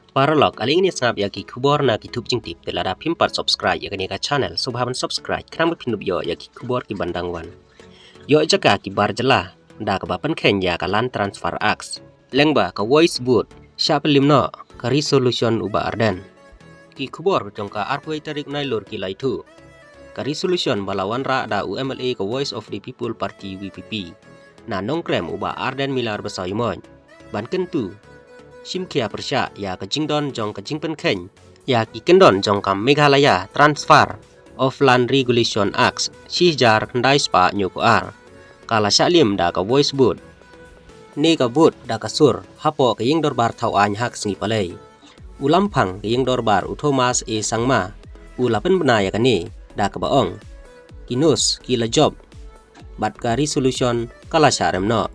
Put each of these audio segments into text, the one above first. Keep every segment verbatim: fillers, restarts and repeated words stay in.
Paralok, ale ngin ïa sngap ïa ki khubor na ki YouTube jingtip, te lada phim pat subscribe ïa kane ka channel, sngewbha ban subscribe, khnang ba phin ïoh ïa ki khubor ki ban dang wan. Ïoh jaka ki bar jylla da kaba pynkheiñ ïa ka Land Transfer Act. Lyngba ka voice vote, shah pynlip noh ka resolution u Bah Ardent. Ki khubor jong ka arphew tarik Nailur ki la ïathuh. Ka resolution ba la wanrah da u M L A ka Voice of the People Party, V P P, na Nongkrem u Bah Ardent Miller Basaiawmoit, ban kyntu shim khia pyrshah ïa ka jingdon jong ka jingpynkheiñ ïa ki kyndon jong ka Meghalaya Transfer of Land Regulation Act, shi hajar khyndai spah hynñiewphew ar, ka la shah lip da ka voice vote, ne ka vote da ka sur hapoh ka ïing dorbar thaw aiñ ha ka sngi Palei. U lamphang ka ïing dorbar u Thomas A Sangma u la pynbna ïa kane da kaba ong, ki news ki la jop bad ka resolution ka la shah rem noh.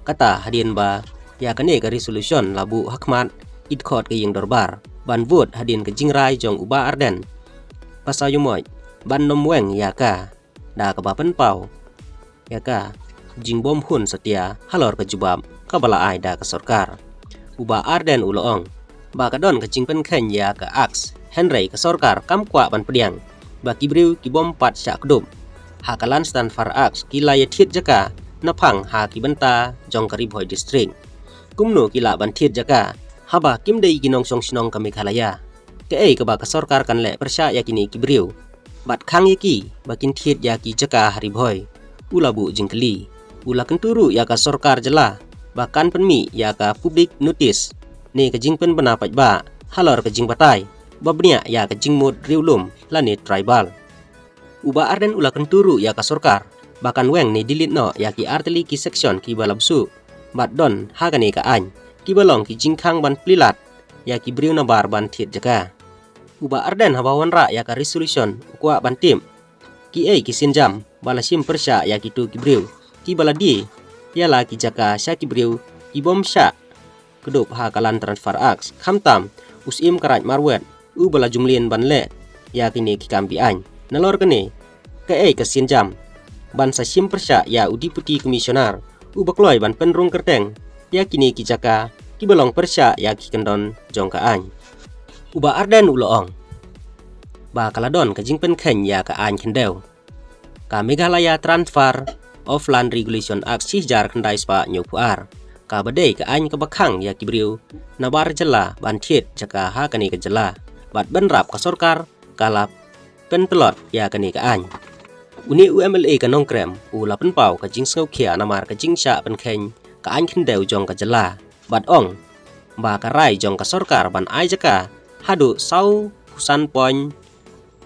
Kata hadien ba ïa kane ka resolution la buh ha khmat ki dkhot ka ïing dorbar ban vote hadien ka jingrai jong u Bah Ardent Basaiawmoit ban nym weng ïa ka, da kaba pynpaw ïa ka jingbymhun satia halor ka jubab kaba la ai da ka sorkar. U Bah Ardent u la ong ba ka don ka jingpynkheiñ ïa ka act, hynrei ka sorkar kam kwah ban pdiang ba ki briew ki bym pat shah kdup ha ka Land Transfer Act ki la ïa thied jaka naphang ha ki bynta jong ka Ri Bhoi District. Kumno ki lah ban thied jaka haba kim dei ki nongshong shnong ka Meghalaya? Kaei kaba ka sorkar kan leh pyrshah ïa kine ki briew bad khang ïa ki ba kin thied ïa ki jaka ha Ri Bhoi? U la buh jingkylli. U la kyntu ruh ïa ka sorkar jylla ba kan pynmih ïa ka public notice ne ka jingpynbna paidbah halor ka jingbatai ba bniah ïa ka jingmut riewlum lane tribal. U Bah Ardent u la kyntu ruh ïa ka sorkar ba kan weng ne delete noh ïa ki artylli ki section kiba la bsuh bad don ha kane ka aiñ, kiba long ki jingkhang ban plie lad ïa ki briew nabar ban thied jaka. U Bah Ardent haba wanrah ïa ka resolution u kwah ban tip kiei ki sienjam ba la shim pyrshah ïa kito ki briew kiba la die ïa la ki jaka sha ki briew ki bym shah kdup ha ka Land Transfer Act, khamtam u Syiem Karaij Marwet uba la ju mlien ban leh ïa kine ki kam be-aiñ. Nalor kane, kaei ka sienjam ban sa shim pyrshah ïa u Deputy Commissioner uba kloi ban pynrung kyrteng ïa kine ki jaka kiba long pyrshah ïa ki kyndon jong ka aiñ? U Bah Ardent u la ong ba ka la don ka jingpynkheiñ ïa ka aiñ khyndew, ka Meghalaya Transfer of Land Regulation Act shi hajar khyndai spah hynñiewphew ar, kaba dei ka aiñ kaba khang ïa ki briew nabar jylla ban thied jaka ha kane ka jylla, bad bynrap ka sorkar ka la pyntlot ïa kane ka aiñ. Une u M L A ka Nongkrem u la pynpaw ka jingsngewkhia namar ka jingshah pynkheiñ ka aiñ khyndew jong ka jylla bad ong ba ka rai jong ka sorkar ban ai jaka haduh saw phew san point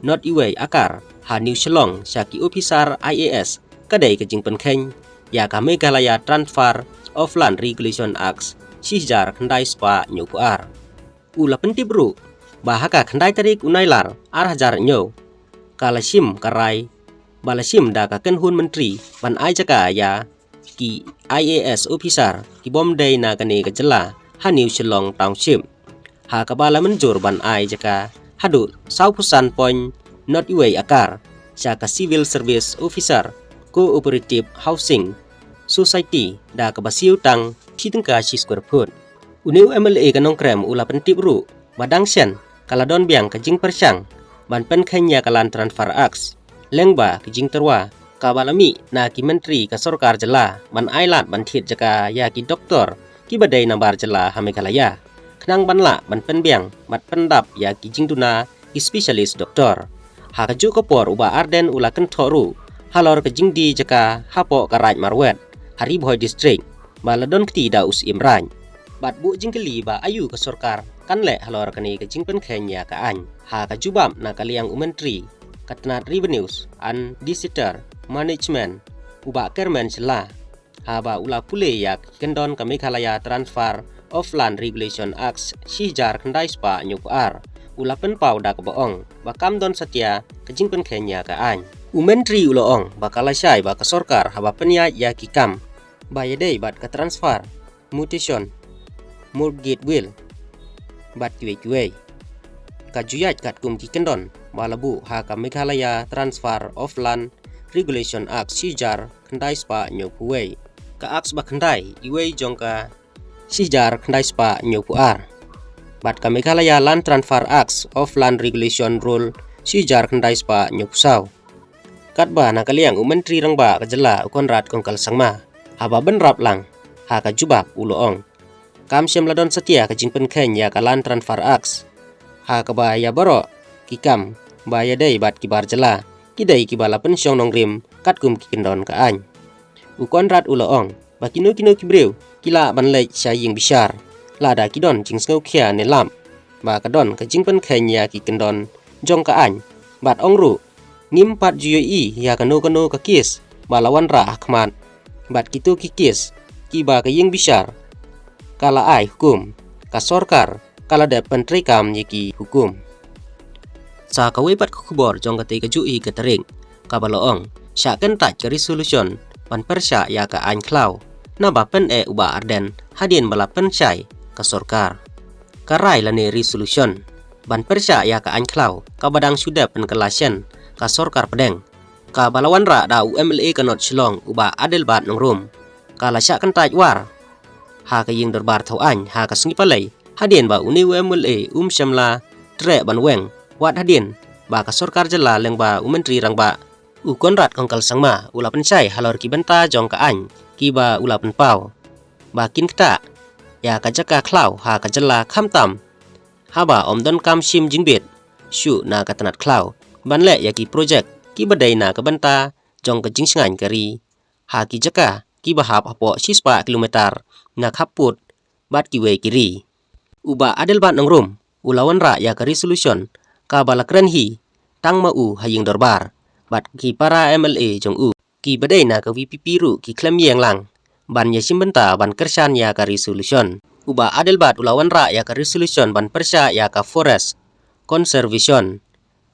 not iwei akar ha New Shillong sha ki ophisar I A S ka dei ka jingpynkheiñ ïa ka Meghalaya Transfer of Land Regulation Act shi hajar khyndai spah hynñiewphew ar. U la pyntip ruh ba ha ka khyndai tarik u Nailar ar hajar hynñiew ka la shim ka rai ba la shim da ka kynhun myntri ban ai jaka ïa ki I A S officer ki bym dei na kane ka jylla ha New Shillong Township, ha kaba la mynjur ban ai jaka haduh saw phew san point not iwei akar sha ka Civil Service Officer Cooperative Housing Society da kaba siew tang shi tyngka shi square foot. Une u M L A ka Nongkrem u la pyntip ruh ba dang shen ka la don biang ka jingpyrshang ban pynkheiñ ïa ka Land Transfer Act lyngba ki jingtyrwa kaba la mih na ki myntri ka sorkar jylla ban ai lad ban thied jaka ïa ki doktor kiba dei nabar jylla ha Meghalaya, khnang ban lah ban pynbiang bad pyndap ïa ki jingduna ki specialist doktor. Ha kajuh ka por u Bah Ardent u la kynthoh ruh halor ka jingdie jaka hapoh ka Raid Marwet ha Ri Bhoi District ba la don kti da u Syiem Raid bad buh jingkylli ba aïu ka sorkar kan leh halor kane ka jingpynkheiñ ïa ka aiñ. Ha ka jubab na ka liang u Myntri ka tnad Revenues and Disaster Management, u Bah Kyrmen Shylla, haba u la pule ïa ki kyndon ka Meghalaya Transfer of Land Regulation Act shi hajar khyndai spah hynñiewphew ar, u la pynpaw da kaba ong ba kam don satia ka jingpynkheiñ ïa ka aiñ. U Myntri u la ong ba ka lashai ba ka sorkar haba pynïaid ïa ki kam ba ïadei bad ka transfer, mutation, mortgage will bad kiwei kiwei, ka ju ïaid katkum ki kyndon ba la buh ha ka Meghalaya Transfer of Land Regulation Act shi hajar khyndai spah hynñiewphew wei, ka Act ba khyndai iwei jong ka shi hajar khyndai spah hynñiewphew ar. bad ka Meghalaya Land Transfer Act of Land Regulation Rule shi hajar khyndai spah hynñiew phew saw. Katba na ka liang u Myntri Rangbah ka jylla u Conrad Kongkal Sangma, haba bynrap lang ha ka jubab u la ong, kam shym la don satia ka jingpynkheiñ ïa ka Land Transfer Act, ha kaba ïa baroh ki kam ba ïadei bad ki bar jylla ki dei kiba la pynshong nongrim katkum ki kyndon ka aiñ. U Conrad u la ong ba kino kino ki briew ki lah ban leit sha ïing bishar lada ki don jingsngewkhia ne lap ba ka don ka jingpynkheiñ ïa ki kyndon jong ka aiñ, bad ong ruh, ngim pat ju ïohi ïa kano kano ka kes ba la wanrah ha khmat, bad kito ki kes kiba ka ïing bishar ka la ai hukum, ka sorkar ka la dep pyntreikam ïa ki hukum. Sa kawei pat ka khubor jong katei kajuh hi ka tarik, kaba la ong, shah kyntait ka resolution ban pyrshah ïa ka aiñ khlaw, naba pyneh u Bah Ardent hadien ba la pynshai ka sorkar. Ka rai lane resolution ban pyrshah ïa ka aiñ khlaw kaba dang shu dep pynkylla shen ka sorkar pdeng, kaba la wanrah da u M L A ka North Shillong u Bah Adelbert Nongrum, ka la shah kyntait war ha ka ïing dorbar thaw aiñ ha ka sngi Palei, hadien ba une u M L A um shym la treh ban weng wat hadien ba ka sorkar jylla lyngba u Myntri Rangbah u Conrad Kongkal Sangma u la pynshai halor ki bynta jong ka aiñ kiba u la pynpaw ba kin ktah ïa ka jaka khlaw ha ka jylla, khamtam haba ym donkam shim jingbit shuh na ka tnat khlaw ban leh ïa ki projek kiba dei na ka bynta jong ka jingshngaiñ ka ri ha ki jaka kiba hap hapoh shispah kilometer na khappud bad kiwei ki ri. U Bah Adelbert Nongrum u la wanrah ïa ka resolution kaba la kren hi tang ma u ha ïing dorbar bad ki para M L A jong u kiba dei na ka V P P ruh ki khlem ïeng lang ban ïashim bynta ban kyrshan ïa ka resolution. U Bah Adelbert u la wanrah ïa ka resolution ban pyrshah ïa ka Forest Conservation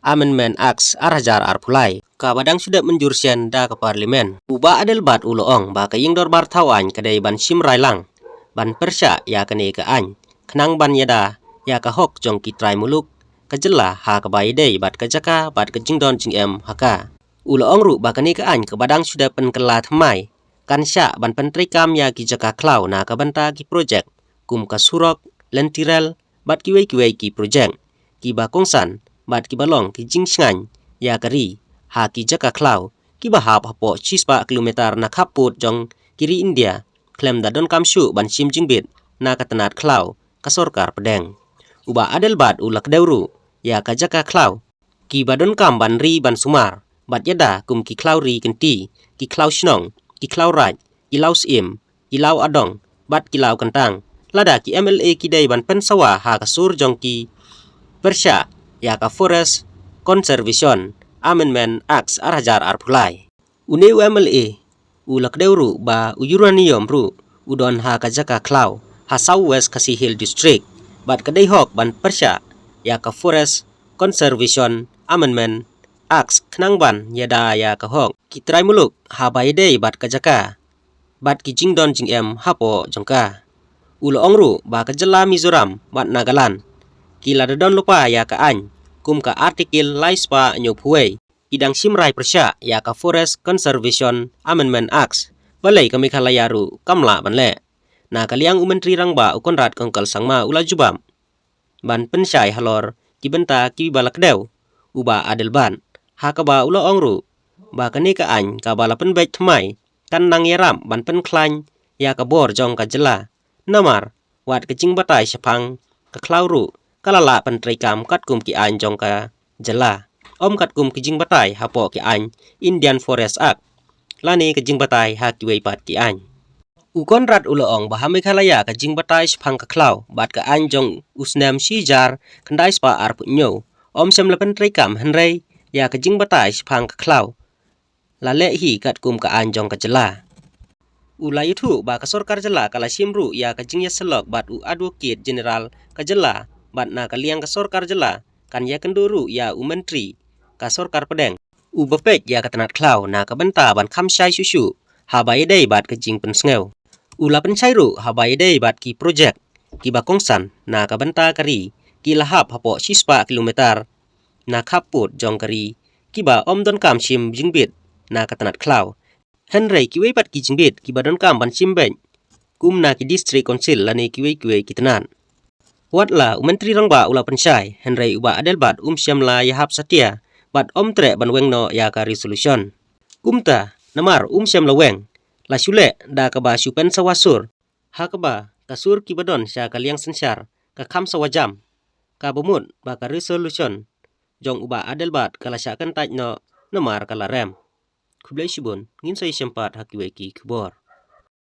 Amendment Act ar hajar arphew lai, kaba dang shu dep mynjur shen da ka Parliament. U Bah Adelbert u la ong ba ka ïing dorbar thaw aiñ ka dei ban shim rai lang ban pyrshah ïa kane ka aiñ, khnang ban ïada ïa ka hok jong ki trai muluk ka jylla ha kaba ïadei bad ka jaka bad ka jingdon jingem ha ka. U la ong ruh ba kane ka aiñ kaba dang shu dep pynkylla thymmai kan shah ban pyntreikam ïa ki jaka khlaw na ka bynta ki projek kum ka surok, lynti rel bad kiwei kiwei ki projek kiba kongsan bad kiba long ki jingshngaiñ ïa ka ri ha ki jaka khlaw kiba hap hapoh shispah kilometer na khappud jong ki ri India, khlem da donkam shuh ban shim jingbit na ka tnat khlaw ka sorkar pdeng. U Bah Adelbert u la kdew ruh ïa ka jaka khlaw kiba donkam ban ri ban sumar bad ïada kum ki khlaw ri kynti, ki khlaw shnong, ki khlaw raid, ki law syiem, ki law adong bad ki law kyntang, lada ki M L A ki dei ban pynsawa ha ka sur jong ki pyrshah ïa ka Forest Conservation Amendment Act ar hajar arphew lai. Une u M L A u la kdew ruh ba u uranium ruh u don ha ka jaka khlaw ha South West Khasi Hills District, bad ka dei hok ban pyrshah ïa ka Forest Conservation Amendment Act khnang ban ïada ïa ka hok ki trai muluk haba ïadei bad ka jaka bad ki jingdon jingem hapoh jong ka. U la ong ruh ba ka jylla Mizoram bad Nagaland ki la da don lypa ïa ka aiñ kum ka Article lai spah hynñiew phew wei, ki dang shim rai pyrshah ïa ka Forest Conservation Amendment Act, balei ka Meghalaya ruh kam lah ban leh. Na ka liang u Myntri Rangbah u Conrad Kongkal Sangma u la jubab ban pynshai halor ki bynta kiba la kdew u Bah Adelbert, ha kaba u la ong ruh ba kane ka aiñ kaba la pynbeit thymmai kan nang ïarap ban pynkhlaiñ ïa ka bor jong ka jylla, namar wat ka jingbatai shaphang ka khlaw ruh ka la lah pyntreikam katkum ki aiñ jong ka jylla, ym katkum ki jingbatai hapoh ki aiñ Indian Forest Act lane ka jingbatai ha kiwei pat ki aiñ. U Conrad u la ong ba ha Meghalaya ka jingbatai shaphang ka khlaw bad ka aiñ jong u snem shi hajar khyndai spah arphew hynñiew ym shym la pyntreikam, hynrei ïa ka jingbatai shaphang ka khlaw la leh hi katkum ka aiñ jong ka jylla. U la ïathuh ba ka sorkar jylla ka la shim ruh ïa ka jingïasyllok bad u Advocate General ka jylla, bad na ka liang ka sorkar jylla kan ïakynduh ruh ïa u Myntri ka sorkar pdeng uba peit ïa ka tnat khlaw na ka bynta ban kham shai shuh shuh haba ïadei bad ka jingpynsngew. U la pynshai ruh haba ïadei bad ki projek kiba kongsan na ka bynta ka ri, ki la hap hapoh shispah kilometer na khappud jong ka ri, kiba ym donkam shim jingbit na ka tnat khlaw, hynrei kiwei pat ki jingbit kiba donkam ban shim beit kum na ki District Council lane kiwei kiwei ki tnat. Wat la u Myntri Rangbah u la pynshai, hynrei u Bah Adelbert um shym la ïahap satia bad um treh ban weng noh ïa ka resolution. Kumta namar um shym la weng, la shu leh da kaba shu pynsawa sur, ha kaba ka sur kiba don sha ka liang synshar ka kham sawa jam, kaba mut ba ka resolution jong u Bah Adelbert ka la shah kyntait noh namar ka la rem. Khublei shibun, ngin sa ïashem pat ha kiwei ki khubor.